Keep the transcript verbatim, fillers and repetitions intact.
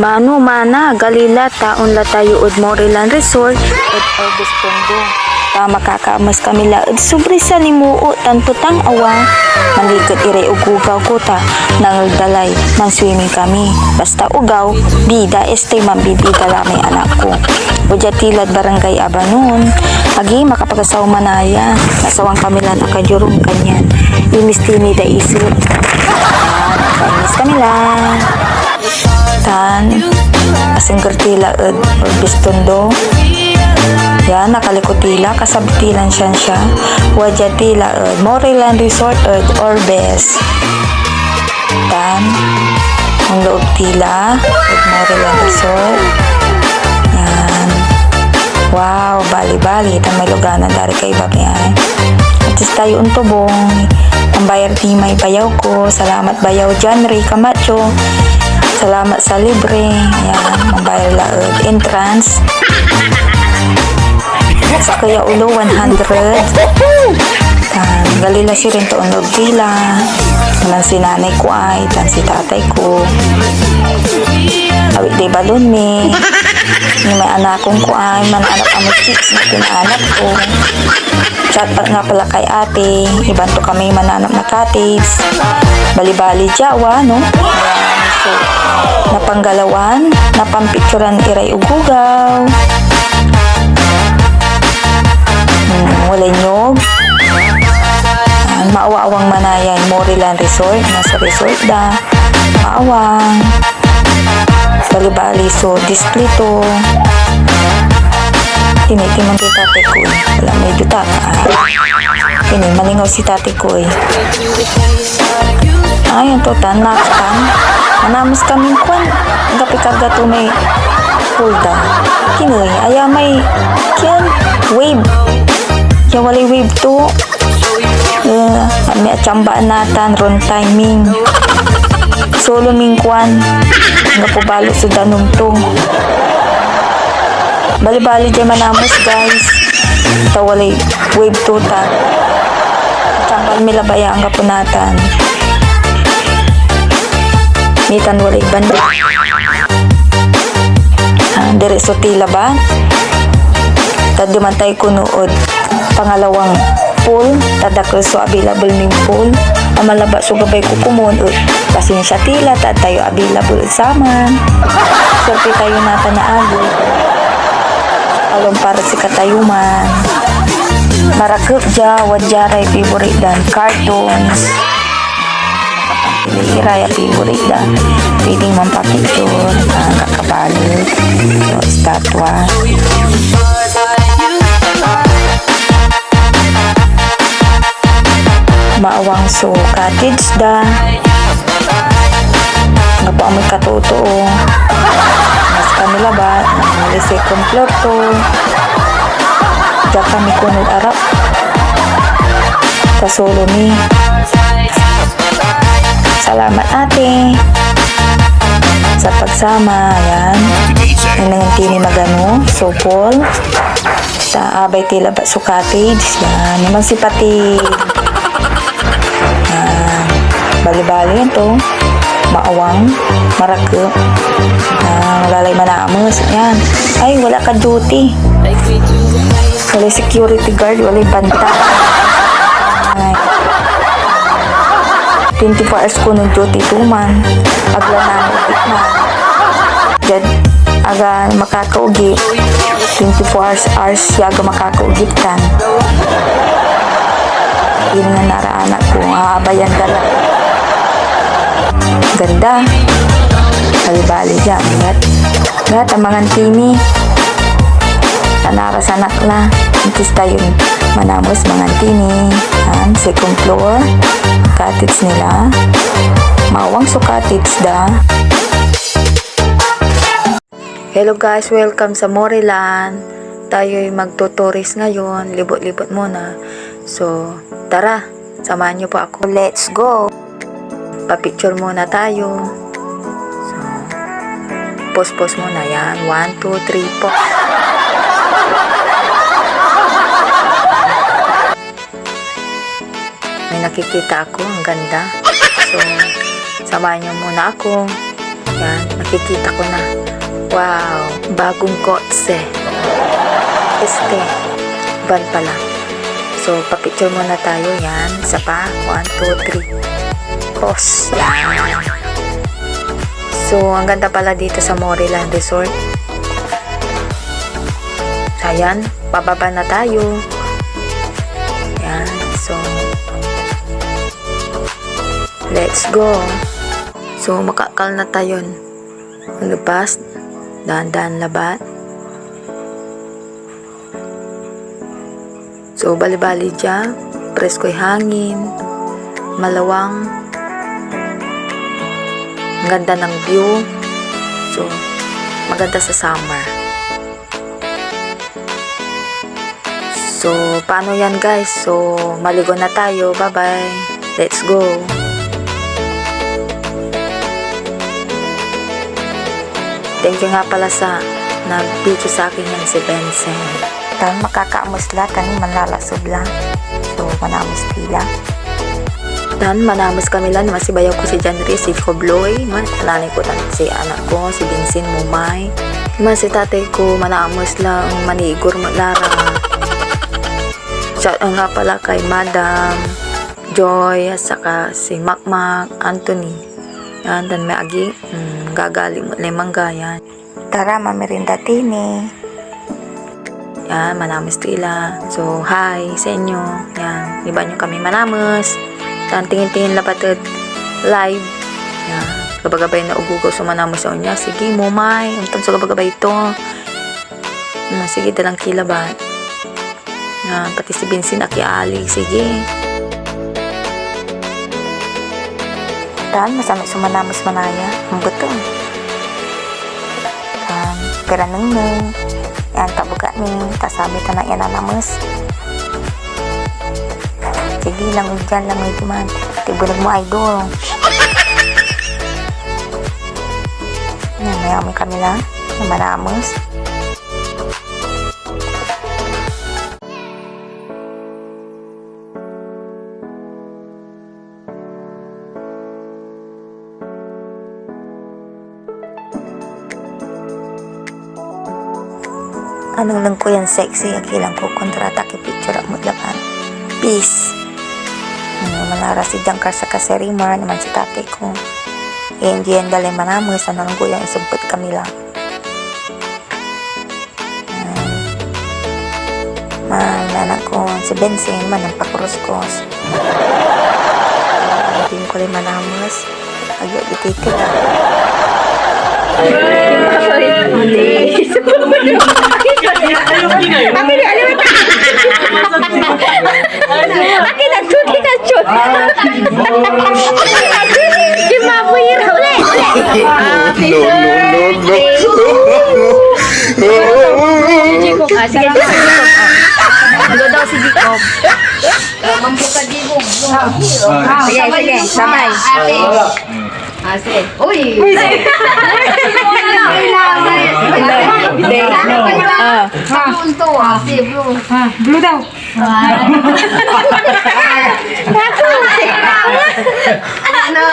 Mano, mana, gali la ta onla tayo ed Moreland Resort ed Orbes, Tondo. Ta makakaames kami la ed sobray salimuot tan petang awa. Manliket iray ogogaw ko ta nangel da lay manswimming kami. Basta ogaw, bida, estay manbibida la may anak ko. Wadia ti lad Barangay Abanon. Agi, makapagasawa manaya. Nasawan kami lan akadyorong kanyan. Imis ti ni da isip. Ah, kaimis kami la. Tan, asingger ti la ed Orbes, Tondo. Ya, nakaliko ti la, kasabet ti lan siansia. Wadia ti la ed Moreland Resort ed Orbes. Tan, onloob ti la ed Moreland Resort. Yan. Wow, bali-bali, tan may luganan da ray kaiba pian. At least tayo ontobong. Ambayar ti may bayaw ko. Salamat bayaw John Ray Camacho. Salamat sa libre. Ayan, ambayar la ed entrance. Sa kaya ulo, one hundred. Tan, gali la sirin to onloob ti la. Naman si nanay ko ay, tan si tatay ko. Awit day balon mi. Ni may anakon ko ay, mananap a may chicks na pinaanap ko. Shout out nga pala kay ate. Iban to kami mananap na cottage. Balibali, Jawa, no? Ayan, so, napanggalawan, napampicturan iray ogogaw. Hmm, walay nyog. Ayan, maawang manaya ed Moreland Resort, nasa resort da. Maawang. Balibali so display to. Tinitiman to tatay ko eh. Wala may duta. Ah. Ini, malingaw si tatay ko eh. Ay, ito, tan, naktan. Manamus kami kuan. Anggapoy karga to may pool da. Kinoy, aya may, kian, wave. Ya walay wave to. Eh, may atsambaan natan, wrong timing. Solo min kuan. Anggapo balet so danum to. Balibali diay manamus, guys. Ta walay wave to ta. Tambal mi labay ya anggapo natan. Nitan walay banda. Ah, diri so tila ba? Ta diman tayo kuno ed pangalawang pool, ta dakel so available nin pool. Aman labat so gabay ko komon, eh, pasensia ti la, ta tayo available ed saman. Suerte tayo natan ya agi. Alon para sikatayo man. Marakep dia, wadia ray favorite dan cartoons. Ira ya favorite da. Pwedeng mampapicture, ah, kakabaleg, so, estatwa. Maawang so cottage da. Anggapo amay katotoo. Mas kami labat, ah, second floor to. Diak kami kunod arap. Kasolo mi. Salamat, ate, sa pagsama. Ayan. Nanengneng ti ni magano, sopol. Ta abay ti labat so cottage. Yan. Naman si pati. Yan. Bali-bali yan to. Maawang, marakep. Ah, wala lay manamus. Yan. Ay, wala ka duty. Walay security guard, walay banta. Ay. Twenty-four hours ko nag-duty to man. Agla na, man. Diad, aga makakaugi. Twenty-four hours, hours, siya aga makakaugi tan. Yun nga naraanak ko. Aabayan ka lang. Ganda. Bali-bali dyan. Ingat. Lahat ang mga tini, tanaras anak la. Antis tayon manamus mga tini. Yan, second floor. Cottage nila. Mawang so cottage da. Hello guys, welcome sa Moreland. Tayo'y magtuturis ngayon. Libot-libot muna. So, tara. Samahan niyo po ako. Let's go! Papicture muna tayo. So, pose-pose muna yan. One, two, three, pose. May nakikita ako. Ang ganda. So, samahan niyo muna ako. Yan, nakikita ko na. Wow, bagong kotse. Este, van pala. So, papicture muna tayo. Yan, isa pa. One, two, three. Pause. Yan. So, ang ganda pala dito sa Moreland Resort. Ayan, pababa na tayo. Yan, so, let's go. So, makakal na tayon lumpas, dahan-dahan labat. So, balibali dia, preskoy hangin, malawang, ang ganda ng view. So, maganda sa summer. So, paano yan, guys? So, maligo na tayo. Bye-bye. Let's go. Thank you nga pala sa nag-video sa akin yan, si Benson. Tan makakaamus la, tan manlalasob la. So, manamus ti la. Tan manamus kami la, no, masibayaw ko si Janri, si Kobloy, no, nanay ko, tan si anak ko, si Vincent, Mumay. No, si tatay ko, manamus la, maniigor met la ra. Shout out nga pala kay Madam Joy, at saka si Makmak, Anthony. Yan, tan may agi, mm, gagali met lay mangga, yan. Tara, mamirinda tini. Yan, manamus ti la. So, hi sa inyo. Yan, iba nyo kami manamus. Tan tingin-tingin labat ed live. Yan, gabagabay na ogogaw so manamus ya onya. Sige, Mumay, ontan so gabagabay to. Hmm, sige, dalan ki labat. Ah, pati si Vincent akialig, sige. Tan, masamit so manamus manaya, ang beto. Tan, pira nengneng, yan, kabuga ni, kasami ta na yan anamus. Sige, langoy dyan, langoy diman. Tibunog mo, idol. Yan, mayami kami lang, manamus. Anengneng ko yan sexy, akilang ko kontra ta akipicture ak met labat. Peace. Ano, manara si Jangkar sa kasariman, naman si tatay ko. Eh, hindi yan dalay manamus, anengneng ko yan, isumpet kami lang. Ah, ma, nanak ko, si Benson, man, ang pakuruskus. Hindi ko rin manamus. Ayo, ititit, ah. Akin, akin, akin, akin. Kimaboy, uli, uli. Ah, no, no, no, no. Sige, Jacob. Ah, sige, Jacob. Ah. Ano daw si Jacob? Sige, sige, sabay. Ah, sige. Uy! Uy! Ah. Blue daw. Ano?